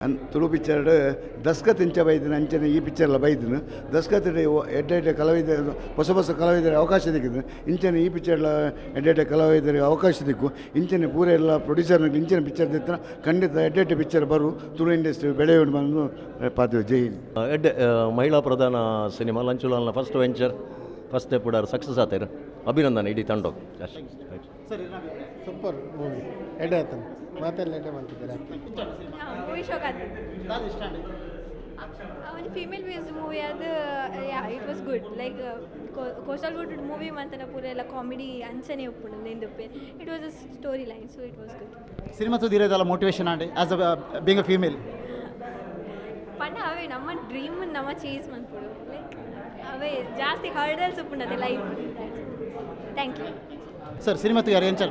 ತುಳು ಪಿಕ್ಚರ್ಡ್ ದಸ್ಕತ್ ಇಂಚ ಬೈದಿನ ಅಂಚನೆ ಈ ಪಿಕ್ಚರ್ಲ ಬೈದಿನ ದಸ್ಕತ್ ಎಡ್ಡೆ ಎಡ್ಡೆ ಕಲಾವಿದ, ಹೊಸ ಹೊಸ ಕಲಾವಿದರ ಅವಕಾಶ ದಿಕ್ಕಿದ್ದು. ಇಂಚನೆ ಈ ಪಿಕ್ಚರ್ಲ ಎಡ್ಡೆ ಎಡ್ಡೆ ಕಲಾವಿದರಿಗೆ ಅವಕಾಶ ದಿಕ್ಕು. ಇಂಚನೆ ಪೂರ ಎಲ್ಲ ಪ್ರೊಡ್ಯೂಸರ್ ಇಂಚನೆ ಪಿಕ್ಚರ್ ದಿತ್ತಿನ ಖಂಡಿತ ಎಡ್ಡೆ ಎಡ್ಡೆ ಪಿಕ್ಚರ್ ಬರು, ತುಳು ಇಂಡಸ್ಟ್ರಿ ಬೆಳೆಯುವುದು ಬಂದು ಪಾತ್ರೆ. ಜೈ ಹಿಂದ್. ಎಡ್ಡೆ ಮಹಿಳಾ ಪ್ರಧಾನ ಸಿನಿಮಾ. ಲಂಚುಲಾಲ್ನ first venture, first step success ಆತೇರು. ಅಭಿನಂದನೆ ಇಡೀ ತಂಡ. ಸರ್. ಸೂಪರ್ ಮೂವಿ, ಎಡ್ಡೆ ಆತನ ಮಾತೆಲ್ಲ ಎಡ್ಡೆ ಮಾಡ್ತಿದ್ದಾರೆ. ಮೂವಿ ಶೋಕ್ ಆತು. ಒಂದು ಫೀಮೇಲ್ ಬೇಸ್ಡ್ ಮೂವಿ ಅದು. Yeah, it was good. Like Coastal Wood movie ಮಂತನ ಪೂರ ಎಲ್ಲ ಕಾಮಿಡಿ ಅಂಚನೆ ಉಪ್ಪುಂಡು ನೆಂದುಪ್ಪೆ. It was a story line, so it was good. Cinema ತೂದಿರೋದಲ್ಲ motivation and as a being a female? ಪಂಡ ಅವೇ ನಮ್ಮ ಡ್ರೀಮ್ ನಮ್ಮ ಚೇಸ್ ಮನ್ಪುಡು. ಲೈಕ್ ಅವೇ ಜಾಸ್ತಿ ಹರ್ಡಲ್ಸ್ ಉಪ್ಪುಂಡದೆ life. Thank you. Sir, cinema ತೂಯಾರ ಎಂಚ?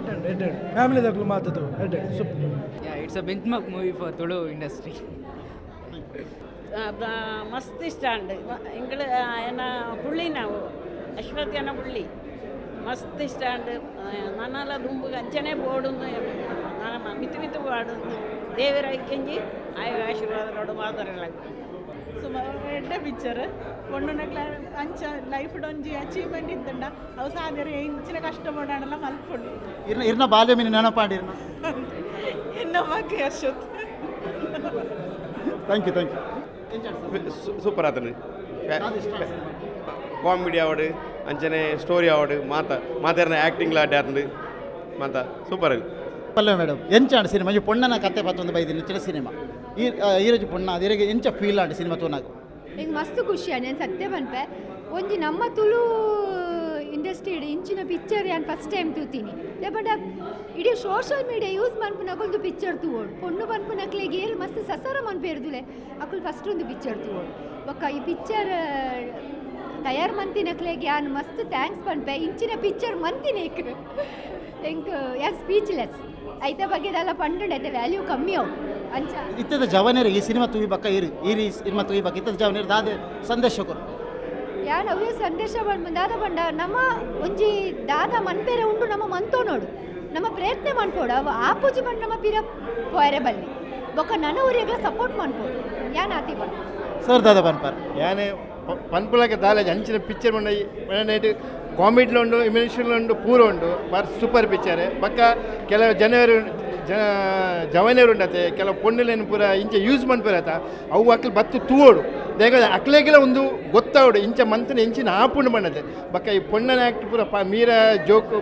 ಫ್ಯಾಮಿಲಿ ದಕ್ಲು ಮಾತದು ಎಡ್ಡೆ, super. Yeah, it's a benchmark movie for Tulu industry. ಮಸ್ತ್ ಇಷ್ಟ ಅಂಡ್ ಎಂಗಳು ಏನ ಪುಳ್ಳಿ, ನಾವು ಅಶ್ವತ್ಥನ ಪುಳ್ಳಿ. ಮಸ್ತ್ ಇಷ್ಟ ಅಂಡ್ ನನಲ ದುಂಬುಗೆ ಅಂಚನೆ ಬೋಡುಂದು, ನನ್ನ ಮಿತ್ತು ಮಿತ್ತು ಬಾಡುಂದು ದೇವರ ಐಕೆಂಜಿ ಆಯ ಆಶೀರ್ವಾದ ನೋಡು ಮಾತಾಡಲ್ಲ. ಸುಮಾರು ಎಡ್ಡೆ ಪಿಕ್ಚರ್. ಪೊಣ್ಣುನಕ್ಲ ಅಂಚ ಲೈಫ್ ಒಂಜಿ ಅಚೀವ್ಮೆಂಟ್ ಇತ್ತಂಡ ಅವು ಸಾಧ್ಯರ ಎಂಚಿನ ಕಷ್ಟ ಪಡಾಣಲ್ಲ ಮಲ್ಪೊಡು. ಇರ್ನ ಇರ್ನ ಬಾಲ್ಯ ಮೀನು ನೆನಪಾಡಿರ್ನ. ಎನ್ನ ಮಕ್ಕೆ Ashwath. Thank you, thank you. Super ಆತನ. ಕಾಮಿಡಿ ಆವಡ್, ಅಂಚನೆ ಸ್ಟೋರಿ ಆವಡ್, ಮಾತ ಮಾತಾಡಿನ ಆ್ಯಕ್ಟಿಂಗ್ಲ ಅಡ್ಡೆ ಆತಂದು, ಮಾತ ಸೂಪರ್. ಪಲ್ಲವಿ ಮೇಡಮ್, ಎಂಚಾಂಡ್ ಸಿನಿಮಾ? ಈ ಪೊಣ್ಣನ ಕತೆ ಪತ್ತೊಂದು ಬೈದಿನ ಚಿಲ ಸಿನಿಮಾ. ಈ ಈರಜ್ ಪೊಣ್ಣ ಅದಿರಗೆ ಎಂಚ ಫೀಲ್ ಆಂಡ್ ಸಿನಿಮಾ ತೂನಾಗ? ಎಂಕ್ ಮಸ್ತ್ ಖುಷಿ ಆಂಡ್. ನಾನು ಸತ್ಯ ಪನ್ಪೆ, ಒಂಜಿ ನಮ್ಮ ತುಳು ಇಂಡಸ್ಟ್ರಿ ಇಂಚಿನ ಪಿಕ್ಚರ್ ಯಾನ್ ಫಸ್ಟ್ ಟೈಮ್ ತೂತೀನಿ. ಬಟ್ ಇಡೀ ಸೋಷಿಯಲ್ ಮೀಡಿಯಾ ಯೂಸ್ ಮನ್ಪುನಕುಲ್ದು ಪಿಕ್ಚರ್ ತೂವೋಡು. ಪೊಣ್ಣು ಪನ್ಪುನಕ್ಲೆಗ್ ಏರ್ ಮಸ್ತ್ ಸಸರ ಮನ್ಪೇರ್ದುಲೆ, ಅಕುಲು ಫಸ್ಟ್ ಒಂದು ಪಿಕ್ಚರ್ ತೂವೋಡು. ಬೊಕ್ಕ ಈ ಪಿಕ್ಚರ್ ತಯಾರು ಮಂತಿನಕ್ಲೆಗ್ ಯಾನ್ ಮಸ್ತ್ thanks ಪನ್ಪೆ ಇಂಚಿನ ಪಿಕ್ಚರ್ ಮಂತಿನೇಕ್. ಎಂಕ್ ಯಾನ್ ಸ್ಪೀಚ್ಲೆಸ್. ಐತ ಬಗ್ಗೆ ದಾಲ ಪಂಡುಂಡ ಐತೆ ವ್ಯಾಲ್ಯೂ ಕಮ್ಮಿ ಅವು ಅಂಚ. ಇತ್ತದ ಜವನೇರು ಈ ಸಿನಿಮಾ ತೂಯಿ ಬಕ್ಕ ಇರು ಈ ಸಿನಿಮಾ ತೂಯಿ ಬಕ್ಕ ಇತ್ತದ ಜವನೇರು ದಾದೆ ಸಂದೇಶ ಕೊರು? ಯಾನ್ ಅವೇ ಸಂದೇಶ ಪಂಡ, ದಾದ ಪಂಡ, ನಮ್ಮ ಒಂಜಿ ದಾದ ಮನ್ಪೆರೆ ಉಂಡು, ನಮ್ಮ ಮಂತೋ ನೋಡು, ನಮ್ಮ ಪ್ರಯತ್ನ ಮನ್ಪೋಡು. ಅವು ಆಪುಜಿ ಪಂಡ ನಮ್ಮ ಪಿರ ಪೋಯರೆ ಬಲ್ಲಿ. ಬೊಕ್ಕ ನನ ಊರಿಗ್ಲ ಸಪೋರ್ಟ್ ಮನ್ಪೋಡು. ಯಾನ್ ಆತಿ ಪಂಡ. ಸರ್, ದಾದ ಪನ್ಪಾರ್? ಯಾನೆ ಪನ್ಪುಲಕ್ಕೆ ದಾಲೇಜ್ ಅಂಚಿನ ಪಿಕ್ಚರ್ ಮಂಡ ನೈಟ್. ಕಾಮಿಡಿలో ಉಂಡು, ಇಮೋಷನಲ್ ಉಂಡು, ಪೂರ ಉಂಡು. ಬಾರಿ ಸೂಪರ್ ಪಿಕ್ಚರ್. ಬಕ್ಕ ಕೆಲವು ಜನರು ಜನ ಜವನೇರು ಉಂಡತೆ, ಕೆಲವು ಪೊಣ್ಣುಲೇನು ಪೂರ ಇಂಚ ಯೂಸ್ ಮನ್ಪುರತ, ಅವು ಅಕ್ಲು ಬತ್ತು ತೂವೋಡು. ದೇಗ ಅಕ್ಲೆಗೆಲ್ಲ ಒಂದು ಗೊತ್ತಾವಡು ಇಂಚ ಮಂತನ ಇಂಚಿನ ಆಪುಂಡು ಮಣ್ಣದೆ. ಬಕ್ಕ ಈ ಪೊಣ್ಣನ ಆ್ಯಕ್ಟ್ ಪೂರ ಪ ಮೀರ ಜೋಕ್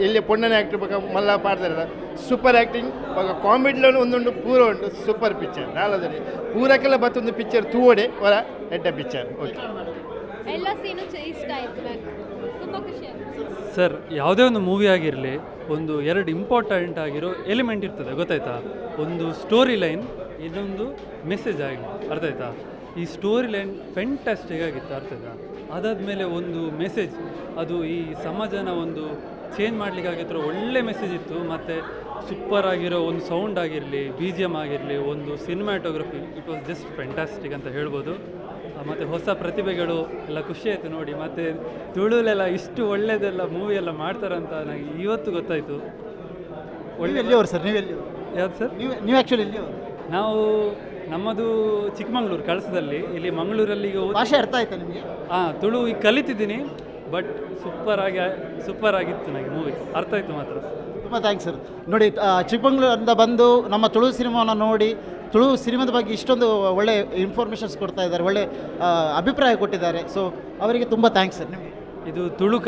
ಎಲ್ಲಿ ಪೊಣ್ಣನ ಆ್ಯಕ್ಟ್ ಬಕ್ಕ ಮಲ್ಲ ಪಾಡ್ತಾರೆ. Super acting. ಬಕ್ಕ ಕಾಮಿಡಿಲೂ ಒಂದುಂಡು, ಪೂರ ಉಂಡು. ಸೂಪರ್ ಪಿಕ್ಚರ್ ದಾಲದಲ್ಲಿ. ಪೂರಕ್ಕೆಲ್ಲ ಬತ್ತೊಂದು ಪಿಕ್ಚರ್ ತೂವಡೆ ಹೊರ ಎಡ್ಡ ಪಿಕ್ಚರ್. ಓಕೆ. ಎಲ್ಲ ಸೀನು ಇಷ್ಟ ಆಯಿತು ನನಗೆ, ತುಂಬ ಖುಷಿ ಆಯಿತು. ಸರ್, ಯಾವುದೇ ಒಂದು ಮೂವಿ ಆಗಿರಲಿ, ಒಂದು ಎರಡು ಇಂಪಾರ್ಟೆಂಟ್ ಆಗಿರೋ ಎಲಿಮೆಂಟ್ ಇರ್ತದೆ, ಗೊತ್ತಾಯ್ತಾ? ಒಂದು ಸ್ಟೋರಿ ಲೈನ್, ಇನ್ನೊಂದು ಮೆಸೇಜ್ ಆಗಿ, ಅರ್ಥ ಆಯ್ತಾ? ಈ ಸ್ಟೋರಿ ಲೈನ್ ಫೆಂಟಾಸ್ಟಿಕ್ ಆಗಿತ್ತು, ಅರ್ಥ ಆಯ್ತಾ? ಅದಾದಮೇಲೆ ಒಂದು ಮೆಸೇಜ್, ಅದು ಈ ಸಮಾಜನ ಒಂದು ಚೇಂಜ್ ಮಾಡಲಿಕ್ಕೆ ಆಗಿರೋ ಒಳ್ಳೆ ಮೆಸೇಜ್ ಇತ್ತು. ಮತ್ತು ಸೂಪರ್ ಆಗಿರೋ ಒಂದು ಸೌಂಡ್ ಆಗಿರಲಿ, ಬಿಜಿಎಮ್ ಆಗಿರಲಿ, ಒಂದು cinematography, it was just fantastic ಅಂತ ಹೇಳ್ಬೋದು. ಮತ್ತು ಹೊಸ ಪ್ರತಿಭೆಗಳು ಎಲ್ಲ ಖುಷಿ ಆಯಿತು ನೋಡಿ. ಮತ್ತು ತುಳುಲೆಲ್ಲ ಇಷ್ಟು ಒಳ್ಳೆಯದೆಲ್ಲ ಮೂವಿ ಎಲ್ಲ ಮಾಡ್ತಾರಂತ ನನಗೆ ಇವತ್ತು ಗೊತ್ತಾಯಿತು. ನೀವು ಎಲ್ಲಿಯವರು ಸರ್? ನೀವು ಎಲ್ಲಿಯವರು? ಯಾವ್ದು ಸರ್? ನೀವು ನೀವು ಆ್ಯಕ್ಚುಲಿ ಎಲ್ಲಿಯವರು? ನಾವು ನಮ್ಮದು ಚಿಕ್ಕಮಂಗ್ಳೂರು, ಕಳಸದಲ್ಲಿ. ಇಲ್ಲಿ ಮಂಗಳೂರಲ್ಲಿ ಈಗ ಭಾಷೆ ಅರ್ಥ ಆಯ್ತಾ ನಿಮಗೆ? ಹಾಂ, ತುಳು ಈಗ ಕಲಿತಿದ್ದೀನಿ. ಬಟ್ ಸೂಪರ್ ಆಗಿ, ಸೂಪರ್ ಆಗಿತ್ತು ನನಗೆ ಮೂವಿ. ಅರ್ಥ ಆಯಿತು ಮಾತ್ರ. ತುಂಬ thanks sir. ನೋಡಿ, ಚಿಕ್ಕಮಂಗ್ಳೂರಿಂದ ಬಂದು ನಮ್ಮ ತುಳು ಸಿನಿಮಾವನ್ನು ನೋಡಿ, ತುಳು ಸಿನಿಮಾದ ಬಗ್ಗೆ ಇಷ್ಟೊಂದು ಒಳ್ಳೆ ಇನ್ಫಾರ್ಮೇಷನ್ಸ್ ಕೊಡ್ತಾ ಇದ್ದಾರೆ, ಒಳ್ಳೆ ಅಭಿಪ್ರಾಯ ಕೊಟ್ಟಿದ್ದಾರೆ. ಸೊ ಅವರಿಗೆ ತುಂಬ thanks sir ನಿಮಗೆ. ಇದು ತುಳು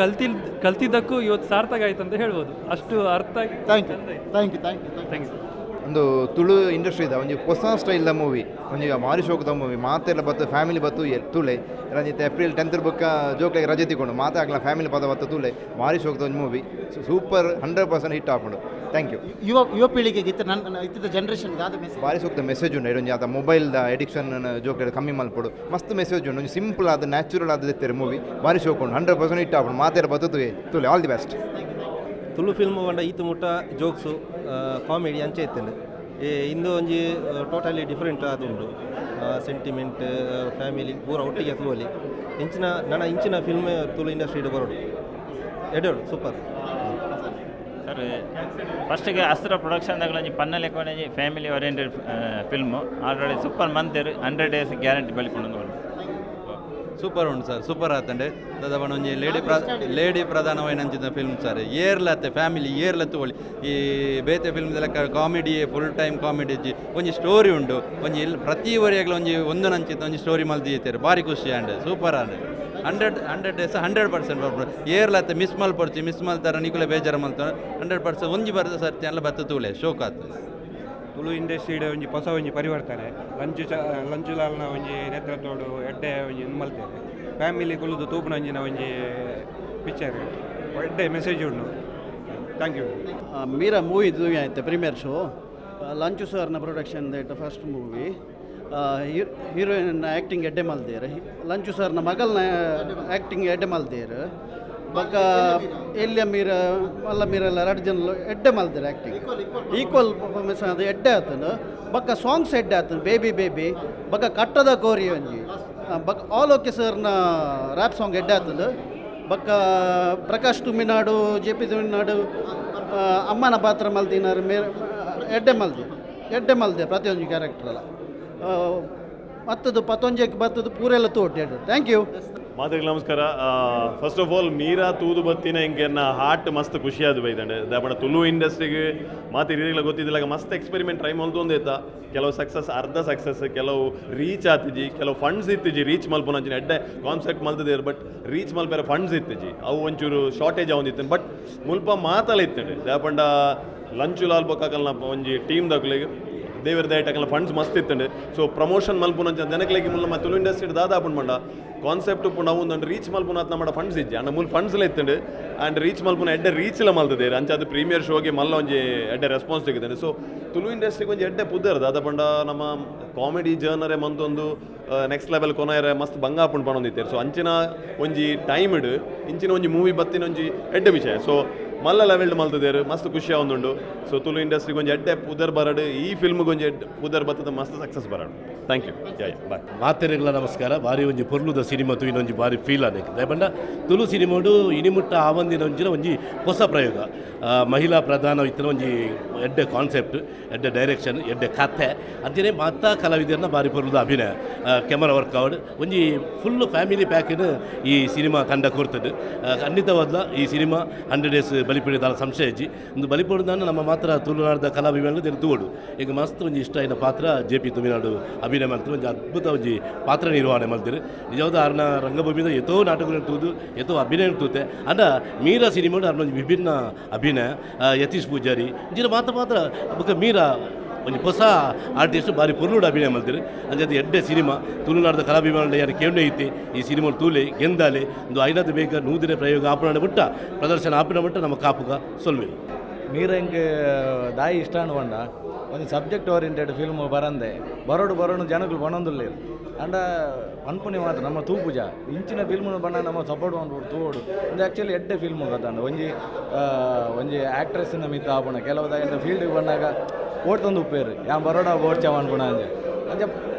ಕಲ್ತಿದ್ದಕ್ಕೂ ಇವತ್ತು ಸಾರ್ಥಕ ಆಯ್ತು ಅಂತ ಹೇಳ್ಬೋದು. ಅಷ್ಟು ಅರ್ಥ. Thank you, thank you, thank you. Thank you. ಒಂದು ತುಳು ಇಂಡಸ್ಟ್ರಿದ ಒಂಜಿ ಹೊಸ ಸ್ಟೈಲ್ದ ಮೂವಿ, ಒಂಜಿ ಭಾರಿ ಶೋಕದ ಮೂವಿ. ಮಾತೆಲ್ಲ ಬತ್ತು, ಫ್ಯಾಮಿಲಿ ಬತ್ತು ತೂಲೆ. ರಂಜಿತ್ ಏಪ್ರಿಲ್ 10 ಬೊಕ್ಕ ಜೋಕ್ಲೆಗ್ ರಜೆ ತಿಕೊಂಡು ಮಾತೆ ಆಗ್ಲ ಫ್ಯಾಮಿಲಿ ಪದ ಬತ್ತು ತೂಲೆ. ಭಾರಿ ಶೋಕದ ಒಂಜಿ ಮೂವಿ, ಸೂಪರ್, 100% ಹಿಟ್ ಆಪುಂಡು. Thank you. ಯುವ ಯುವ ಪೀಳಿಗೆಗೆ ಇತ್ತ ನನ್ನ ಇತ್ತಿದ್ದ ಜನ್ರೇಷನ್ಗೆ ಆದ ಮೆಸೇಜ್? ಭಾರಿ ಸೂಕ್ತ ಮೆಸೇಜ್ ಉಂಡು. ಒಂಜಿ ಆತ ಮೊಬೈಲ್ದ ಎಡಿಕ್ಷನ್ ಜೋಕ್ಲೆಗ್ ಕಮ್ಮಿ ಮಲ್ಪೊಡು. ಮಸ್ತ್ ಮೆಸೇಜ್ ಉಂಡು. ಒಂಜಿ ಸಿಂಪಲ್ ಆದ, ನ್ಯಾಚುರಲ್ ಆದ ದೆತ್ತೆರ್. ಮೂವಿ ಭಾರಿ ಶೋಕ್ ಉಂಡು. 100% ಹಿಟ್ ಆಪುಂಡು. ಮಾತೆರ ಬತ್ತು ತೂಲೆ ತೂಲೆ. All the best. Tulu film ಪಂಡ ಈತ್ ಮುಟ್ಟ ಜೋಕ್ಸು, ಕಾಮಿಡಿ ಅಂಚೆ ಇತ್ತಂಡು. ಇಂದು ಒಂಜಿ ಟೋಟಲಿ ಡಿಫರೆಂಟ್ ಆದುಂಡು. ಸೆಂಟಿಮೆಂಟ್, ಫ್ಯಾಮಿಲಿ ಪೂರ ಒಟ್ಟಿಗೆ ತೂವೊಲಿ. ಇಂಚಿನ ನನ ಇಂಚಿನ ಫಿಲ್ಮ್ ತುಳು ಇಂಡಸ್ಟ್ರಿ ಬರೋಡು. ಎಡ್ಡೆ ಸೂಪರ್. ಫಸ್ಟ್ಗೆ ಅಸ್ತ್ರ ಪ್ರೊಡಕ್ಷನ್ ದಾಗಲಂಜಿ ಪನ್ನ ಲೆಕ್ಕೊಂಡಂಜಿ family oriented film already super ಮಂತೇರು 100 days guarantee ಬಲಿಪುಂಡು. ಸೂಪರ್ ಉಂಟು ಸರ್, ಸೂಪರ್ ಆತಂಡೆ ದಾದ ಒಂಜಿ ಲೇಡಿ ಲೇಡಿ ಪ್ರಧಾನವಾಯಿನಂಚಿನ ಫಿಲ್ಮ್ ಸರ್. ಏರ್ಲತ್ತೆ ಫ್ಯಾಮಿಲಿ ಏರ್ಲತ್ತು ಒಳ್ಳಿ ಈ ಬೇತೆ ಫಿಲ್ಮ್ ಲೆಕ್ಕ ಕಾಮಿಡಿ ಫುಲ್ ಟೈಮ್ ಕಾಮಿಡಿ ಇಜ್ಜಿ, ಒಂಜಿ ಸ್ಟೋರಿ ಉಂಡು, ಒಂಜಿ ಇಲ್ ಪ್ರತಿ ವರಿಯಾಗ್ಲ ಒಂಜಿ ಒಂದು ನಂಚಿತ ಒಂಜಿ ಸ್ಟೋರಿ ಮಲ್ದಿತ್ತಾರೆ. ಭಾರಿ ಖುಷಿ and super and 100 days 100% ಬರ್ಬೋದು. ಏರ್ಲತ್ತೆ ಮಿಸ್ ಮಲ್ಪೊಡ್ಚಿ, ಮಿಸ್ ಮಲ್ತಾರ ನಿಕುಲೆ ಬೇಜಾರು ಮಲ್ತಾರ 100% ಒಂಜಿ ಬರ್ತದೆ ಸರ್ತಿ ಅಲ್ಲ ಬತ್ತು ತೂಲೆ ಶೋಕ್ ಆತು. ತುಳು ಇಂಡಸ್ಟ್ರಿಡ್ ಒಂಜಿ ಹೊಸ ಒಂಜಿ ಪರಿವರ್ತನೆ ಲಂಚು ಲಂಚುಲಾಲ್ನ ಒಂಜಿ ನೇತೃತ್ವಡು ಎಡ್ಡೆ ಒಂಜಿ ಮಲ್ತೇವೆ ಫ್ಯಾಮಿಲಿ ಕುಲುದು ತೂಪುನಂಜಿನ ಒಂಜಿ ಪಿಕ್ಚರ್ ಎಡ್ಡೆ ಮೆಸೇಜ್ ಉಂಡು. Thank you. Meera movie ಆಯ್ತು ಪ್ರೀಮಿಯರ್ ಶೋ ಲಂಚು ಸರ್ನ production that first movie. Heroine acting ಎಡ್ಡೆ ಮಲ್ದೇರು, ಲಂಚು ಸರ್ನ ಮಗಲ್ನ ಆ್ಯಕ್ಟಿಂಗ್ ಎಡ್ಡೆ ಮಲ್ದೇರು. ಬೊಕ್ಕ ಎಲ್ಲಿಯ ಮೀರ ಮಲ್ಲ ಮೀರೆಲ್ಲ ಎರಡು ಜನ ಎಡ್ಡೆ ಮಲ್ದೇರು ಆ್ಯಕ್ಟಿಂಗ್ ಈಕ್ವಲ್ ಪರ್ಫಾರ್ಮೆನ್ಸ್ ಅದು ಎಡ್ಡೆ ಆತನು. ಬೊಕ್ಕ ಸಾಂಗ್ಸ್ ಎಡ್ಡೆ ಆತನು ಬೇಬಿ ಬೇಬಿ ಬೊಕ್ಕ ಕಟ್ಟದ ಕೋರಿ ಒಂಜಿ ಬೊಕ್ಕ ಆಲ್ ಓಕೆ ಸರ್ನ ರ್ಯಾಪ್ ಸಾಂಗ್ ಎಡ್ಡೆ ಆತನು. ಬೊಕ್ಕ ಪ್ರಕಾಶ್ ತುಮಿನಾಡು ಜೆ ಪಿ ತುಮಿನಾಡು ಅಮ್ಮನ ಪಾತ್ರ ಮಲ್ದಿನಾರು ಮೇರೆ ಎಡ್ಡೆ ಮಲ್ದಿ ಎಡ್ಡೆ ಮಲ್ದೆ ಪ್ರತಿಯೊಂದು ಕ್ಯಾರೆಕ್ಟರ್ ಅಲ್ಲ ಮತ್ತದು ಪತೊಂಜೆಗೆ ಬತ್ತದು ಪೂರೆಲ್ಲ ತೋಟಿ ಎಡ್ಡೆ. Thank you. ಮಾತೆಗ್ ನಮಸ್ಕಾರ. ಫಸ್ಟ್ ಆಫ್ ಆಲ್ ಮೀರಾ ತೂದು ಬತ್ತಿನ ಹಿಂಗೆ ಹಾರ್ಟ್ ಮಸ್ತ್ ಖುಷಿಯಾದ ಬೈದಂಡೆ ದಾಪಣ ತುಳು ಇಂಡಸ್ಟ್ರಿಗೆ ಮಾತು ಹಿರಿಯರಿಗೆಲ್ಲ ಗೊತ್ತಿದ್ದಿಲ್ಲ ಮಸ್ತ್ ಎಕ್ಸ್ಪೆರಿಮೆಂಟ್ ಟ್ರೈ ಮಲ್ತೊಂದು ಕೆಲವು ಸಕ್ಸಸ್ ಅರ್ಧ ಸಕ್ಸಸ್, ಕೆಲವು ರೀಚ್ ಆತಿಜಿ, ಕೆಲವು ಫಂಡ್ಸ್ ಇತ್ತಿಜಿ ರೀಚ್ ಮಲ್ಪುನಂಚಿನ ಎಡ್ಡೆ ಕಾನ್ಸೆಪ್ಟ್ ಮಲ್ತದೇರು ಬಟ್ ರೀಚ್ ಮಲ್ಪೆರ ಫಂಡ್ಸ್ ಇತ್ತಿಜಿ, ಅವು ಒಂಚೂರು ಶಾರ್ಟೇಜ್ ಅವನಿತ್ತು. ಬಟ್ ಮುಲ್ಪ ಮಾತಲ್ಲ ಇತ್ತಂಡೆ ದಾಪಂಡ ಲಂಚು ಲಾಲ್ ಬೊಕ್ಕಲ್ನ ಒಂಜಿ ಟೀಮ್ ದಕ್ಲೆಗ್ ದೇವರ ದಯಟಕಲ್ಲ ಫಂಡ್ಸ್ ಮಸ್ತ್ ಇತ್ತಂಡೆ. ಸೊ ಪ್ರಮೋಷನ್ ಮಲ್ಪುನಂಚ ಜನಕ್ಲೆಗ್ ಮುಲ್ಲ ತುಳು ಇಂಡಸ್ಟ್ರಿ ದಾದಾಪುಂಡು ಮಂಡ ಕಾನ್ಸೆಪ್ಟ್ ಉಪ್ಪು ನಾವು ಒಂದು ರೀಚ್ ಮಲ್ಪುನ ನಮ್ಮ ಫಂಡ್ಸ್ ಇಜ್ಜಿ ಅಂಡ ಮೂಲ ಫಂಡ್ಸ್ಲ ಇತ್ತಂಡು ಆ್ಯಂಡ್ ರೀಚ್ ಮಲ್ಪುನ ಎಡ್ಡೆ ರೀಚ್ಲ ಮಲ್ತದೇರು ಅಂಚ ಅದು ಪ್ರೀಮಿಯರ್ ಶೋಗೆ ಮಲ್ಲ ಒಂಜಿ ಎಡ್ಡೆ ರೆಸ್ಪಾನ್ಸ್ ಸಿಗುತ್ತದೆ. ಸೊ ತುಳು ಇಂಡಸ್ಟ್ರಿಗೆ ಒಂಜಿ ಎಡ್ಡೆ ಪುದರ್ ದಾದ ಪಂಡ ನಮ್ಮ ಕಾಮಿಡಿ ಜರ್ನರೇ ಮಂತೊಂದು ನೆಕ್ಸ್ಟ್ ಲೆವೆಲ್ ಕೊನೆಯರೆ ಮಸ್ತ್ ಬಂಗ ಆಪುಂಡು ಪನೊಂದಿತ್ತೇರು. ಸೊ ಅಂಚಿನ ಒಂಜಿ ಟೈಮ್ ಇಡು ಇಂಚಿನ ಒಂಜಿ ಮೂವಿ ಬತ್ತಿನ ಒಂಜಿ ಎಡ್ಡೆ ವಿಷಯ. ಸೊ ಮಲ್ಲ ಲೆವೆಲ್ಡ್ ಮಲ್ತದೇರು ಮಸ್ತ್ ಖುಷಿ ಆವೊಂದುಂಡು. ಸೊ ತುಳು ಇಂಡಸ್ಟ್ರಿಗೆ ಒಂಜಿ ಎಡ್ಡೆ ಪುದರ್ ಬರಡು, ಈ ಫಿಲ್ಮ್ಗೆ ಒಂಜಿ ಎಡ್ಡೆ ಪುದರ್ ಬತ್ತದ ಮಸ್ತ್ ಸಕ್ಸಸ್ ಬರಡು. Thank you. Yeah bye. ಮಾತೆರೆಗಳ ನಮಸ್ಕಾರ. ಭಾರಿ ಒಂಜಿ ಪೊರ್ಲುದ ಸಿನಿಮಾ ತೂಯಿನ ಒಂಜಿ ಭಾರಿ ಫೀಲ್ ಆನೆಕ್ ದಯಪಂಡ ತುಳು ಸಿನಿಮಾಡು ಇನಿಮುಟ್ಟ ಆವಂದಿನ ಒಂಜಿನ ಒಂಜಿ ಹೊಸ ಪ್ರಯೋಗ, ಮಹಿಳಾ ಪ್ರಧಾನ ಇತ್ತಿನ ಒಂಜಿ ಎಡ್ಡೆ ಕಾನ್ಸೆಪ್ಟ್, ಎಡ್ಡೆ ಡೈರೆಕ್ಷನ್, ಎಡ್ಡೆ ಕಥೆ ಅಂಚನೆ ಮಾತಾ ಕಲಾವಿದರನ್ನ ಭಾರಿ ಪೊರ್ಲುದ ಅಭಿನಯ, ಕ್ಯಾಮರಾ ವರ್ಕ್ ಆವಡ್ ಒಂಜಿ ಫುಲ್ ಫ್ಯಾಮಿಲಿ ಪ್ಯಾಕಿನ ಈ ಸಿನಿಮಾ ತಂಡ ಕೊರ್ತದೆ. ಖಂಡಿತವಾದ ಈ ಸಿನಿಮಾ 100 ಡೇಸ್ ಬಲಿಪೀಡಿದ ಸಂಶಯ ಇಜ್ಜಿ. ಒಂದು ಬಲಿಪೀಡಿದ ನಮ್ಮ ಮಾತ್ರ ತುಳುನಾಡದ ಕಲಾಭಿಮಾನಿಗಳು ತೂವಡು. ಈಗ ಮಸ್ತ್ ಒಂಜಿ ಇಷ್ಟ ಆಯಿನ ಪಾತ್ರ ಜೆ ಪಿ ತುಮಿನಾಡು ಅಭಿನಯ ಮಾಡ್ತಾರೆ, ಒಂಜಿ ಅದ್ಭುತ ಒಂಜಿ ಪಾತ್ರ ನಿರ್ವಹಣೆ ಮಾಡ್ತಾರೆ. ನಿಜವಾದ ಅರ್ನ ರಂಗಭೂಮಿದ ಎತೋ ನಾಟಕಗಳು ತೂದು ಎತೋ ಅಭಿನಯ ತೂತೆ ಅಂಡ ಮೀರಾ ಸಿನಿಮಾಡು ಅರ್ನ ಒಂಜಿ ವಿಭಿನ್ನ ಅಭಿನಯ. ಯತೀಶ್ ಪೂಜಾರಿ ಇಂಚಿನ ಮಾತ್ರ ಮಾತ್ರ ಬೊಕ್ಕ ಮೀರಾ ಒಂಜಿ ಹೊಸ ಆರ್ಟಿಸ್ಟ್ ಭಾರಿ ಪೊರ್ಲುಡು ಅಭಿನಯ ಮಲ್ತಿರು. ಅಂಚೆ ಎಡ್ಡೆ ಸಿನಿಮಾ ತುಳುನಾಡದ ಕಲಾಭಿಮಾನಿಗಳು ಯಾರು ಕೇಳೇ ಐತಿ ಈ ಸಿನಿಮಾ ತೂಲೆ ಗೆಂದಾಲೆ ಒಂದು ಐನಾದ ಬೇಗ ನೂದಿನ ಪ್ರಯೋಗ ಆಪಣ ಬಿಟ್ಟ ಪ್ರದರ್ಶನ ಆಪಣ ಬಿಟ್ಟ ನಮ್ಮ ಕಾಪುಗ ಸೊಲ್ವೆ. ಮೀರಂಗ್ ದಾಯಿ ಇಷ್ಟ ಅನ್ಕೊಂಡ ಒಂದು ಸಬ್ಜೆಕ್ಟ್ ಓರಿಯೆಂಟೆಡ್ ಫಿಲ್ಮ್ ಬರಂದೆ ಬರೋಡು ಬರೋಡು ಜನಗಳು ಬಣ್ಣೊಂದುಲ್ಲ ಅಂಡ ಪನ್ಪುನಿ ಮಾತ್ರ ನಮ್ಮ ತೂಪುಜ ಇಂಚಿನ ಫಿಲ್ಮ್ ಬಣ್ಣ ನಮ್ಮ ಸಪೋರ್ಟ್ ಮಾಡ್ಬಿಟ್ಟು ತೂವೋಡು. ಒಂದು ಆ್ಯಕ್ಚುಲಿ ಎಡ್ಡೆ ಫಿಲ್ಮ್ ಗೊತ್ತಾಂಡ ಒಂಜಿ ಒಂಜಿ ಆ್ಯಕ್ಟ್ರೆಸ್ನ ಮಿತ್ತ ಆಪುಣ ಕೆಲವು ಫೀಲ್ಡಿಗೆ ಬಂದಾಗ ಓಡ್ತಂದು ಉಪ್ಪೇರು ಯಾನ್ ಬರೋಡ ಓಡ್ಚ ಅನ್ಪುಣ ಅಂಜೆ ಅಂಚೆ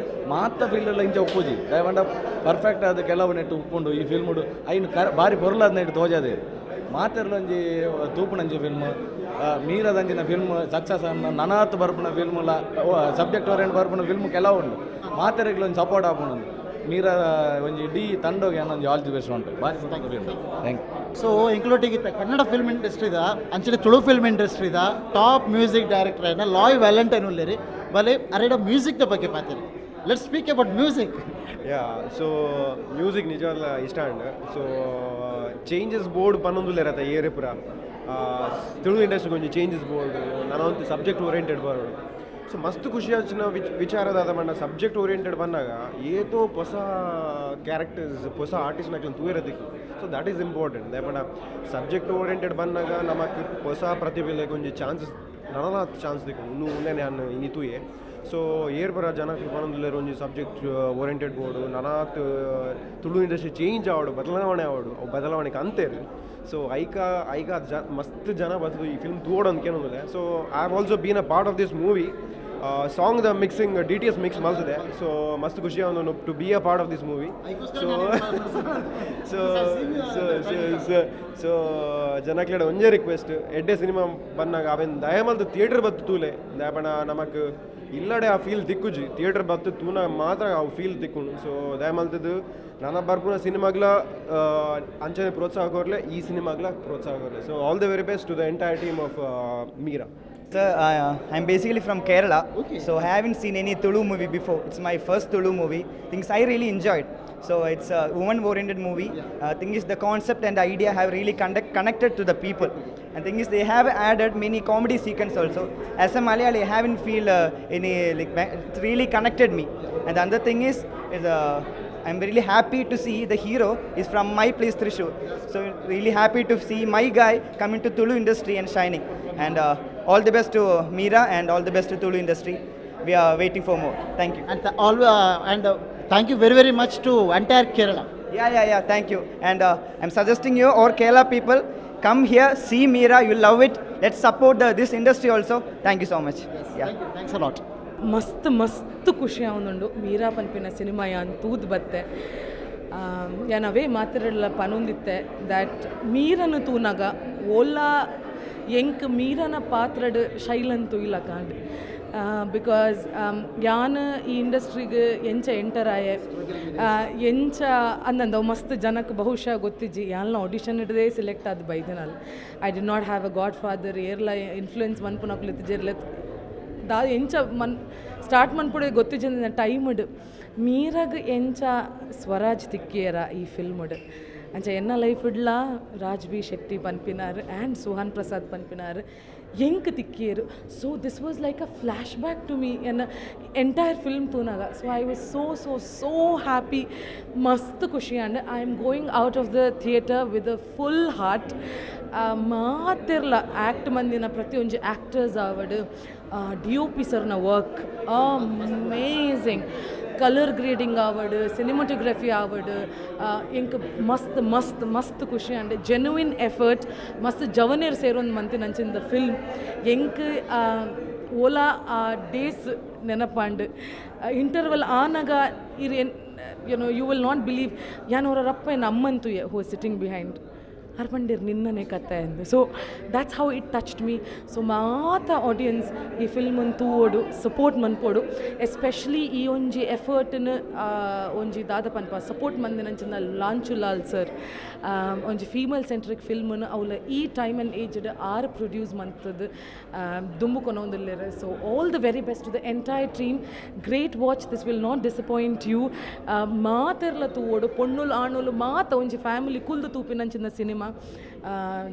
ಮಾತ ಫೀಲ್ಡೆಲ್ಲ ಇಂಚ ಉಪ್ಪುಜಿ ದಯಪಂಡ ಪರ್ಫೆಕ್ಟ್ ಆದ ಕೆಲವು ನೆಟ್ಟು ಉಪ್ಪುಂಡು ಈ ಫಿಲ್ಮುಡು ಐನು ಕರ್ ಭಾರಿ ಪೊರ್ಲಾದ ನೆಟ್ಟು ತೋಜಾದೆ ಮಾತೆರ್ಲೊಂಜಿ ತೂಪುನಂಜಿ ಫಿಲ್ಮ್ ಮೀರದಂಜಿನ ಫಿಲ್ಮ್ ಸಕ್ಸಸ್ ಅನ್ನ ನನಾತ್ ಬರ್ಪುನ ಫಿಲ್ಮ್ಲ ಸಬ್ಜೆಕ್ಟ್ ಓರಿಯೆಂಟ್ ಬರ್ಪುನ ಫಿಲ್ಮ್ ಕೆಲವು ಉಂಡು ಮಾತೆರೆಗ್ಲೊಂಜಿ ಸಪೋರ್ಟ್ ಆಪುಂಡು ಮೀರ ಒಂಜಿ ಇಡೀ ತಂಡೋಗೆ ಒಂಜಿ ಆಲ್ the best ಉಂಟು ಭಾರಿ film. Thank you. So including Kannada film ಇಂಡಸ್ಟ್ರಿದ ಅಂಚನೆ ತುಳು ಫಿಲ್ಮ್ ಇಂಡಸ್ಟ್ರಿದ ಟಾಪ್ ಮ್ಯೂಸಿಕ್ ಡೈರೆಕ್ಟರ್ అయిన ಲಾಯ್ ವ್ಯಾಲೆಂಟೈನ್ ಉಲ್ಲೇರಿ ಬಲೆ ಅರೆಡ ಮ್ಯೂಸಿಕ್ದ ಬಗ್ಗೆ ಮಾತಾಡಿ. Let's speak about music. Yeah, so music ನಿಜವಾಗ್ಲ ಇಷ್ಟ and ಸೊ ಚೇಂಜಸ್ ಬೋರ್ಡ್ ಪನ್ನೊಂದುಲ್ಲೇರತ್ತ ಏರೆ ಪೂರ ತುಳು ಇಂಡಸ್ಟ್ರಿಗೆ ಒಂಜಿ ಚೇಂಜಸ್ ಬೋರ್ಡ್ ನಾನೊಂದು ಸಬ್ಜೆಕ್ಟ್ ಓರಿಯೆಂಟೆಡ್ ಬರೋಡು. ಸೊ ಮಸ್ತ್ ಖುಷಿ ಆಚಿನ ವಿಚಾರದಾದ ಬಣ್ಣ ಸಬ್ಜೆಕ್ಟ್ ಓರಿಯೆಂಟೆಡ್ ಬಂದಾಗ ಏತೋ ಹೊಸ ಕ್ಯಾರೆಕ್ಟರ್ಸ್ ಹೊಸ ಆರ್ಟಿಸ್ಟ್ ನಕ್ಲನ್ ತೂಯಿರದಿಕ್ಕು. ಸೊ that is important. ದಯಪಂಡ ಸಬ್ಜೆಕ್ಟ್ ಓರಿಯೆಂಟೆಡ್ ಬಂದಾಗ ನಮಕ್ ಹೊಸ ಪ್ರತಿಭೆಲೆಗ್ ಒಂಜಿ ಚಾನ್ಸಸ್ ನನಲಾತ್ ಚಾನ್ಸ್ ದಿಕ್ಕು ಇನ್ನೂ ಉಂದೇನೆ ನಾನು ಇನಿ ತೂಯೆ. ಸೊ ಏರ್ ಬರ ಜನಕ್ಕೆ ಪನೊಂದುಲ್ಲೆರ್ ಒಂಜಿ ಸಬ್ಜೆಕ್ಟ್ ಓರಿಯೆಂಟೆಡ್ ಬೋರ್ಡು ನನಾತ್ ತುಳು ಇಂಡಸ್ಟ್ರಿ ಚೇಂಜ್ ಆವಡು ಬದಲಾವಣೆ ಆವಡು ಅವು ಬದಲಾವಣೆಗೆ ಅಂತೇರು. ಸೊ ಐಕ ಐಕ ಜ ಮಸ್ತ್ ಜನ ಬರ್ತದೆ ಈ ಫಿಲ್ಮ್ ತೂವೋಡು ಅಂತ ಕೇನೊಂದುಲ್ಲೆ. So I have also been a part of this movie. Song the mixing DTS mix ಮಲ್ತದೆ. ಸೊ ಮಸ್ತ್ ಖುಷಿ ಆವೊಂದುಂಡು to be a part of this movie. So so so so ಜನಕ್ಲೆಡ ಒಂಜೇ ರಿಕ್ವೆಸ್ಟ್, ಎಡ್ಡೆ ಸಿನಿಮಾ ಬನ್ನಾಗ ಅವೆನ್ ದಯಮಲ್ತು ಥಿಯೇಟರ್ ಬತ್ತು ತೂಲೆ. ದಾಯೆ ನಮಕ್ ಇಲ್ಲಡೆ ಆ ಫೀಲ್ ತಿಕ್ಕುಜಿ, ಥಿಯೇಟರ್ ಬತ್ತು ತೂನ ಮಾತ್ರ ಅವು ಫೀಲ್ ತಿಕ್ಕುಂಡು. ಸೊ ದಯಮಲ್ತದ್ದು ನನ ಬರ್ಪುನ ಸಿನಿಮಾಗ್ಲ ಅಂಚನೆ ಪ್ರೋತ್ಸಾಹ ಕೊರ್ಲೆ, ಈ ಸಿನಿಮಾಗ್ಲ ಪ್ರೋತ್ಸಾಹ ಕೊರ್ಲೆ. So all the very best to the entire team of Meera. Sir, I'm basically from Kerala. So I haven't seen any Tulu movie before. It's my first Tulu movie. Things I really enjoyed. So it's a woman-oriented movie. Thing is, the concept and idea have really connected to the people. And thing is, they have added many comedy sequence also. As a Malayali, I haven't feel any like it really connected me. And the other thing is I'm really happy to see the hero is from my place, Thrissur. So really happy to see my guy come into Tulu industry and shining. And all the best to Meera and all the best to Tulu industry. We are waiting for more. Thank you. And all and thank you very very much to entire Kerala. Yeah. Thank you. And I'm suggesting you or Kerala people come here, see Meera. You'll love it. Let's support this industry also. Thank you so much. Yeah. Thanks a lot. ಮಸ್ತ್ ಮಸ್ತ್ ಖುಷಿ ಆವೊಂದುಂಡು ಮೀರಾ ಪನ್ಪಿನ cinema ಯಾನ್ ತೂದು ಬತ್ತೆ. ಯಾನ್ ಅವೇ ಮಾತೆರೆಡ್ಲ ಪನೊಂದಿತ್ತೆ that ಮೀರನ್ ತೂನಗ ಓಲಾ ಎಂಕ್ ಮೀರನ ಪಾತ್ರಡ್ ಶೈಲನ್ ತೂಯಿಲ ಕಾಂಡ್, because ಯಾನ್ ಈ ಇಂಡಸ್ಟ್ರಿಗೆ ಎಂಚ ಎಂಟರ್ ಆಯೆ ಎಂಚ ಅಂದಂದ ಅವು ಮಸ್ತ್ ಜನಕ್ಕೆ ಬಹುಶಃ ಗೊತ್ತಿಜ್ಜಿ. ಯಾನ್ಲ ಆಡಿಷನ್ ಇಡದೆ ಸೆಲೆಕ್ಟ್ ಆದ್ ಬೈದೆನಲ್. I did not have a godfather. ಏರ್ಲ influence ಮನ್ಪುನಕುಲು ಇತ್ತಿಜೆರ್ಲ. ದಾ ಎಂಚ ಮನ್ ಸ್ಟಾರ್ಟ್ ಮನ್ಪುಡೆ ಗೊತ್ತಿಜ್ಜಂದಿನ ಟೈಮ್ಡ್ ಮೀರಗ್ ಎಂಚ ಸ್ವರಾಜ್ ತಿಕ್ಕಿಯರ ಈ ಫಿಲ್ಮ್ಡ್ ಅಂಚ ಎನ್ನ ಲೈಫ್ ಇಡ್ಲಾ ರಾಜ್ ಬಿ ಶೆಟ್ಟಿ ಪನ್ಪಿನಾರ್ ಆ್ಯಂಡ್ ಸುಹಾನ್ ಪ್ರಸಾದ್ ಪನ್ಪಿನಾರ್ ಎಂಕ್ ತಿಕ್ಕಿಯರು. So this was like a flashback to me ಎನ್ನ ಎಂಟೈರ್ ಫಿಲ್ಮ್ ತೂನಾಗ. So I was so so so happy. ಮಸ್ತ್ ಖುಷಿ and I am going out of the theatre with a full heart. ಮಾತಿರ್ಲ act ಮಂದಿನ ಪ್ರತಿಯೊಂಜಿ actors ಆವಡ್, DOP ಸರ್ನ work amazing, colour grading ಆವಡ್, cinematography ಆವಡ್, ಎಂಕ್ ಮಸ್ತ್ ಮಸ್ತ್ ಮಸ್ತ್ ಖುಷಿ ಆಂಡ್ ಜೆನ್ಯೂನ್ ಎಫರ್ಟ್. ಮಸ್ತ್ ಜವನೇರ್ ಸೇರೊಂದು ಮಂತಿನಂಚಿಂದ ಫಿಲ್ಮ್. ಎಂಕ್ ಓಲಾ ಆ ಡೇಸ್ ನೆನಪಾಂಡ್. ಇಂಟರ್ವಲ್ ಆನಗ ಇರ್ you will not believe, ಯಾನ್ ಅವರ ರಪ್ಪ ಎನ್ನ ಅಮ್ಮನ್ ತೂಯೆ ಹೂ ಸಿಟ್ಟಿಂಗ್ ಬಿಹೈಂಡ್. ಆರ್ ಪಂಡೆರ್ ನಿನ್ನನೆ ಕತೆ ಅಂದ್. So that's how it touched me. So ಮಾತ ಆಡಿಯನ್ಸ್ ಈ ಫಿಲ್ಮನ್ ತೂವೊಡು, ಸಪೋರ್ಟ್ ಮನ್ಪೊಡು. ಎಸ್ಪೆಷಲಿ ಈ ಒಂಜಿ ಎಫರ್ಟ್ನ್ ಒಂಜಿ ದಾದ ಪನ್ಪ ಸಪೋರ್ಟ್ ಮಂದಿನಂಚಿನ ಲಾಂಚು ಲಾಲ್ ಸರ್. ಒಂಜಿ ಫೀಮೇಲ್ ಸೆಂಟ್ರಿಕ್ ಫಿಲ್ಮ್ನ್ ಅವ್ಲ ಈ ಟೈಮ್ ಆ್ಯಂಡ್ ಏಜ್ಡ್ ಆರ್ ಪ್ರೊಡ್ಯೂಸ್ ಮಂತದ್ ದುಂಬು ಕೊನೊಂದುಲ್ಲೆರ್. So all the very best to the entire team. Great watch. This will not disappoint you. ಮಾತೆರ್ಲ ತೂವೊಡು, ಪೊಣ್ಣುಲು ಆಣುಲು ಮಾತ ಒಂಜಿ ಫ್ಯಾಮಿಲಿ ಕುಲ್ದು ತೂಪಿನಂಚಿನ ಸಿನಿಮಾ.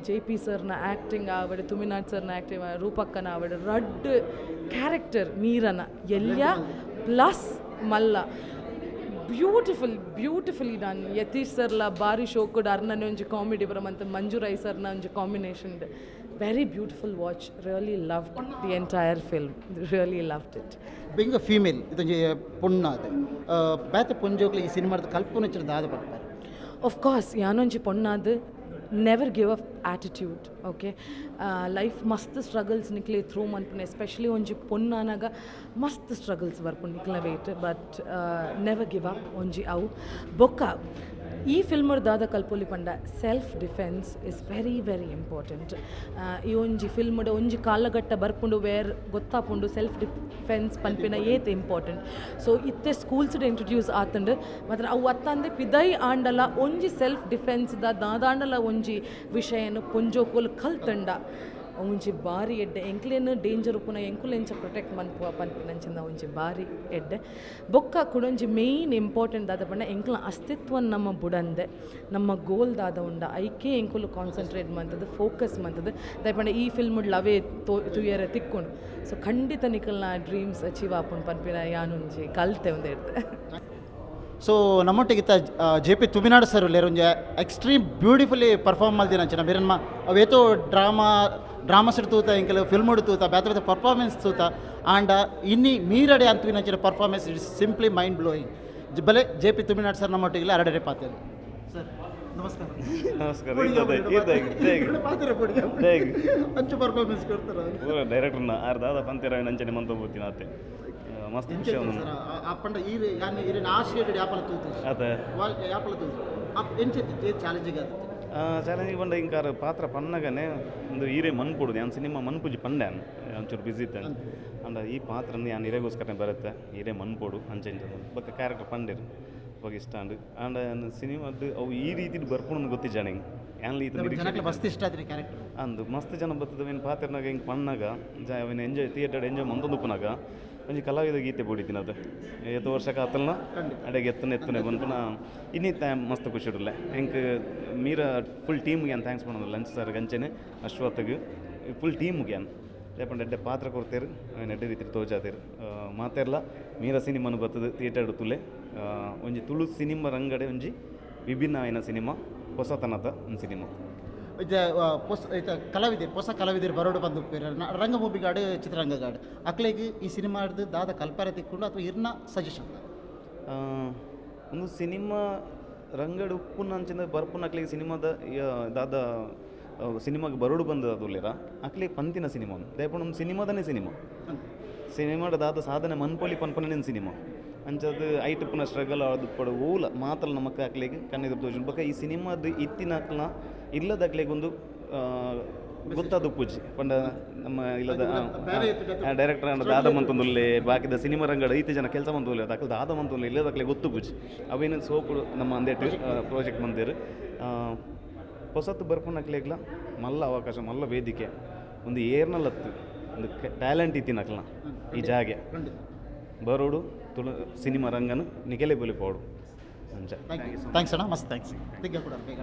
ಜೆ ಪಿ ಸರ್ನ ಆ್ಯಕ್ಟಿಂಗ್ ಆವಡ್, ತುಮಿನಾಡ್ ಸರ್ನ ಆ್ಯಕ್ಟಿಂಗ್, ರೂಪಕ್ಕನ ಆವಡ್, ರಡ್ಡ್ ಕ್ಯಾರೆಕ್ಟರ್ ಮೀರನ ಎಲ್ಯ ಪ್ಲಸ್ ಮಲ್ಲ ಬ್ಯೂಟಿಫುಲ್, ಬ್ಯೂಟಿಫುಲಿ ಡನ್. ಯತೀಶ್ ಸರ್ಲ ಬಾರಿ ಶೋಕುಡ್ ಅರ್ನನೆ ಒಂಜಿ ಕಾಮಿಡಿ ಬರ ಮಂತ್ ಮಂಜು ರೈ ಸರ್ನ ಒಂಜಿ combination. Very beautiful watch. Really loved the entire film, really loved it. Being a female, ಇದೊಂಜಿ ಪೊಣ್ಣು ಅದು ಬೇತೆ ಪೊಂಜೋಕ್ಲು ಈ ಸಿನಿಮಾದ ಕಲ್ಪನೆ ದಾದ ಪಡ್ತಾರೆ? ಆಫ್ ಕೋರ್ಸ್, ಯಾನೊಂಜಿ ಪೊಣ್ಣಾದ್ never give up attitude, okay? Life ಮಸ್ತ್ ಸ್ಟ್ರಗಲ್ಸ್ ನಿಕ್ಲೆ ಥ್ರೂ ಮನ್ಪುನೆ. ಎಸ್ಪೆಷಲಿ ಒಂಜಿ ಪೊಣ್ಣಾನಾಗ ಮಸ್ತ್ ಸ್ಟ್ರಗಲ್ಸ್ ಬರ್ಪುಂಡು ನಿಕ್ಲ wait, but never give up ಒಂಜಿ ಅವು. ಬೊಕ್ಕ ಈ ಫಿಲ್ಮರ್ ದಾದ ಕಲ್ಪೊಲಿ ಪಂಡ self defence is very very important. ಈ ಒಂಜಿ ಫಿಲ್ಮ್ಡ್ ಒಂಜಿ ಕಾಲಘಟ್ಟ ಬರ್ಪುಂಡು ವೇರ್ ಗೊತ್ತಾಪುಂಡು ಸೆಲ್ಫ್ ಡಿಫೆನ್ಸ್ ಪನ್ಪಿನ ಏತ್ ಇಂಪಾರ್ಟೆಂಟ್. ಸೊ ಇತ್ತೆ ಸ್ಕೂಲ್ಸ್ಡ್ ಇಂಟ್ರೊಡ್ಯೂಸ್ ಆತುಂಡು ಮಾತ್ರ. ಅವು ಅತ್ತಂದೆ ಪಿದೈ ಆಂಡಲ ಒಂಜಿ ಸೆಲ್ಫ್ ಡಿಫೆನ್ಸ್ದ ದಾದಾಂಡಲ ಒಂಜಿ ವಿಷಯನ್ ಪೊಂಜೋಕುಲು ಕಲ್ತಂಡ ಒಂಜಿ ಬಾರಿ ಎಡ್ಡೆ. ಎಂಕ್ಲೇನ್ ಡೇಂಜರ್ ಉಪ್ಪುನ ಎಂಕುಲು ಎಂಚ ಪ್ರೊಟೆಕ್ಟ್ ಮನ್ಪುವ ಪನ್ಪಿನಂಚಿನ ಒಂಜಿ ಬಾರಿ ಎಡ್ಡೆ. ಬೊಕ್ಕ ಕುಡೊಂಜಿ ಮೇಯ್ನ್ ಇಂಪಾರ್ಟೆಂಟ್ ದಾದ ಪಂಡ ಎಂಕ್ಲ ಅಸ್ತಿತ್ವನ್ ನಮ್ಮ ಬುಡಂದೆ ನಮ್ಮ ಗೋಲ್ ದಾದ ಉಂಡ ಐಕೆ ಎಂಕುಲು ಕಾನ್ಸಂಟ್ರೇಟ್ ಮಂತದ್ದು, ಫೋಕಸ್ ಮಂತದ್ದು. ದಾಯೆ ಪಂಡ ಈ ಫಿಲ್ಮ್ ಲವೇ ತೋ ತುಯರೆ ತಿಕ್ಕುಂಡು. ಸೊ ಖಂಡಿತ ನಿಕಲ್ನ ಡ್ರೀಮ್ಸ್ ಅಚೀವ್ ಆಪುಂಡು ಪನ್ಪಿನ ಯಾನೊಂಜಿ ಕಲ್ತೆ ಒಂದು ಇರ್ತದೆ. ಸೊ ನಮ್ಮೊಟ್ಟಿಗೆ ಜೆ ಪಿ ತುಮಿನಾಡು ಸರ್ ಉಲ್ಲೇರು. ಒಂಜಿ ಎಕ್ಸ್ಟ್ರೀಮ್ ಬ್ಯೂಟಿಫುಲಿ ಪರ್ಫಾರ್ಮ್ ಮಲ್ದಿನಂಚಿನ ಮೇರನ್ಮ ಅವೇತೋ ಡ್ರಾಮಾ ಡ್ರಾಮಾಸ್ ತೂತ, ಎಂಕಲ್ ಫಿಲ್ಮ್ ತೂತ, ಬೇತೆ ಬೇತೆ ಪರ್ಫಾರ್ಮೆನ್ಸ್ ತೂತ. ಆಂಡ ಇನ್ನಿ ಮೀರಡೆ ಅಂತವಿನಂಚಿನ performance, it's simply mind blowing. ಬಲೆ ಜೆ ಪಿ ತುಮಿನಾಡು ಸರ್ ನಮ್ಮೊಟ್ಟಿಗೆ ಅರಡರೆ ಪಾತೆ ಸರ್. ನಮಸ್ಕಾರ. ನಮಸ್ಕಾರ. ಪೊಡಿ ಈರ್ದ ಪಾತ್ರ ಪೊಡಿ. ಅಂಚು ಪರ್ಫಾರ್ಮೆನ್ಸ್ ಕೊಡ್ತಾರ. ಪೂರ ಡೈರೆಕ್ಟರ್ನ ಆರ್ ದಾದ ಪಂತೇರ ಅಂಚನೆ ಮಂತ ಪೋತಿನ ಆತೆ. ಮಸ್ತ್ ಖುಷಿ ಸರ್, ಅಪ್ಪಂಡ ಈರ್ ಯಾನ್ ಈರಿನ ಆ ಶೇಡ್ ಯಾಪಲ ತೂತು. ಅದೇ. ಯಾಪಲ ತೂತು ಎಂಚ ಚಾಲೆಂಜಿಂಗ್ ಆಗುತ್ತೆ? ಚಾಲೆಂಜಿಂಗ್ ಬಂಡ ಇಂಕಾರ ಪಾತ್ರ ಪನ್ನಗನೆ ಒಂದು ಈರೇ ಮನ್ಪುಡು ಯಾನ್ ಸಿನಿಮಾ ಮನ್ಪುಜಿ ಪಂಡೆ ಒಂಚೂರು ಬ್ಯುಸಿ ಇತ್ತೆ. ಅಂಡ ಈ ಪಾತ್ರ ಯಾನ್ ಇರೆಗೋಸ್ಕರನೇ ಬರುತ್ತೆ, ಈರೇ ಮನ್ಪೊಡು ಅಂಚೆ ಇಂಚ ಬೊಕ್ಕ ಕ್ಯಾರೆಕ್ಟರ್ ಪಂಡಿರು ಬೊಕ್ಕ ಇಷ್ಟ ಅಂಡ್ ಆಂಡ ಸಿನಿಮಾದ್ದು ಅವು ಈ ರೀತಿ ಬರ್ಪುಣಂದು ಗೊತ್ತಿಜ್ಜ ಹಿಂಗೆ ಯಾನ್ಲ ಈತ ನಿರೀಕ್ಷೆ ಜನಕ್ಕೆ ಮಸ್ತ್ ಇಷ್ಟ ಆದ್ರೆ ಕ್ಯಾರೆಕ್ಟರ್. ಅಂದು ಮಸ್ತ್ ಜನ ಬರ್ತದೆ. ಅವೇನು ಪಾತ್ರನಾಗ ಹಿಂಗೆ ಪಣ್ಣಾಗ ಜ ಅವೇನು ಎಂಜಾಯ್ ಥಿಯೇಟರ್ ಎಂಜಾಯ್ ಮಂತೊಂದು ಉಪ್ಪುನಾಗ ಒಂಜಿ ಕಲಾವಿದ ಗೀತೆ ಬೋಡಿದ್ದೀನಿ ಅದು ಏತು ವರ್ಷಕ್ಕೆ ಆತಲ್ನ ಅಡೆಗೆ ಎತ್ತನೆ ಎತ್ತನೆ ಬಂದ್ಪುನ ಇನ್ನಿತ್ತ ಮಸ್ತ್ ಖುಷಿ ಇಡಲ್ಲ. ಎಂಕ್ ಮೀರಾ ಫುಲ್ ಟೀಮ್ಗೆ ಏನು thanks ಮಾಡೋದು, ಲಂಚ್ ಸರ್ ಗಂಚೆನೆ ಅಶ್ವತ್ಗೆ ಫುಲ್ ಟೀಮ್ಗೆ ಏನು ಯಾಕಂದ್ರೆ ಎಡ್ಡೆ ಪಾತ್ರ ಕೊಡ್ತೇರು, ಅವೇನು ಎಡ್ಡೆ ರೀತಿ ತೋಜಾತೇರು. ಮಾತೆರ್ಲ ಮೀರಾ ಸಿನಿಮಾನು ಬರ್ತದೆ ಥಿಯೇಟರ್ ತುಲೆ. ಒಂಜಿ ತುಳು ಸಿನಿಮಾ ರಂಗಡೆ ಒಂಜಿ ವಿಭಿನ್ನ ಆಯ್ನ ಸಿನಿಮಾ, ಹೊಸತನದ ಒಂದು ಸಿನಿಮಾ. ಇತ್ತೆ ಪೊಸ ಇತ್ತೆ ಕಲಾವಿದರು, ಹೊಸ ಕಲಾವಿದರು ಬರೋಡು ಬಂದು ರಂಗಭೂಮಿಗಾಡು ಚಿತ್ರರಂಗಗಾಡು ಅಕ್ಲೆಗ್ ಈ ಸಿನಿಮಾಡ್ದು ದಾದ ಕಲ್ಪನೆ ತಿಕ್ಕೊಂಡು ಅಥವಾ ಇರ್ನ ಸಜೆಷನ್? ಒಂದು ಸಿನಿಮಾ ರಂಗಡು ಉಪ್ಪುನ ಅಂಚಿನ ಬರ್ಪುನ ಅಕ್ಲೆಗ್ ಸಿನಿಮಾದ ದಾದ ಸಿನಿಮಾಗೆ ಬರೋಡು ಬಂದ ಅದುಲ್ಲೇರ ಅಕ್ಲೆ ಪಂತಿನ ಸಿನಿಮಾ ದಯಪುಣ ಒಂದು ಸಿನಿಮಾದನೇ ಸಿನಿಮಾ ಸಿನಿಮಾದ ದಾದ ಸಾಧನೆ ಮನ್ಪೊಲಿ ಪನ್ಪನೇ ಸಿನಿಮಾ ಅಂಚದು ಐಟ್ ಪುನ ಸ್ಟ್ರಗಲ್ ಅದು ಪಡ ಓಲ ಮಾತ್ರ ನಮಕ್ ಅಕ್ಲೆಗ್ ಕಣ್ಣೆದುರು ತೋಜುಂಡು. ಬೊಕ ಈ ಸಿನಿಮಾದ ಇತ್ತಿನ ಅಕ್ಲ್ನ ಇಲ್ಲದ ಅಕ್ಲೆಗ್ ಒಂದು ಗೊತ್ತಾದ ಪೂಜೆ ಪಂಡ ನಮ್ಮ ಇಲ್ಲದ ಡೈರೆಕ್ಟರ್ ಅಂಡ ದಾದ ಮಂತೊಂದುಲ್ಲೆ ಬಾಕಿದ ಸಿನಿಮಾ ರಂಗಡ ಐತೆ ಜನ ಕೆಲಸ ಮಂತೊಂದುಲ್ಲೆ ಅಕ್ಲ ದಾದ ಮಂತೊಂದುಲ್ಲೆ ಇಲ್ಲದ ಅಕ್ಲೆ ಗೊತ್ತು ಪೂಜೆ ಅವೇನು ಸೋಪು ನಮ್ಮ ಅಂದೇಟ್ ಪ್ರಾಜೆಕ್ಟ್ ಮಂದೇರು ಹೊಸತು ಬರ್ಪುನ ಅಕ್ಲೆಗ್ಲ ಮಲ್ಲ ಅವಕಾಶ ಮಲ್ಲ ವೇದಿಕೆ ಒಂದು ಏರ್ನಲತ್ತು ಒಂದು ಟ್ಯಾಲೆಂಟ್ ಇತ್ತಿನ ಅಕ್ಲ್ನ ಈ ಜಾಗೆ ಬರೋಡು ತುಳು ಸಿನಿಮಾ ರಂಗನು ನಿಕೆಲೆ ಬೊಲಿಪೋಡು ಅಂಚ. Thanks ಅಣ್ಣ, ಮಸ್ತ್ thanks. ಕೂಡ ಬೇಗ.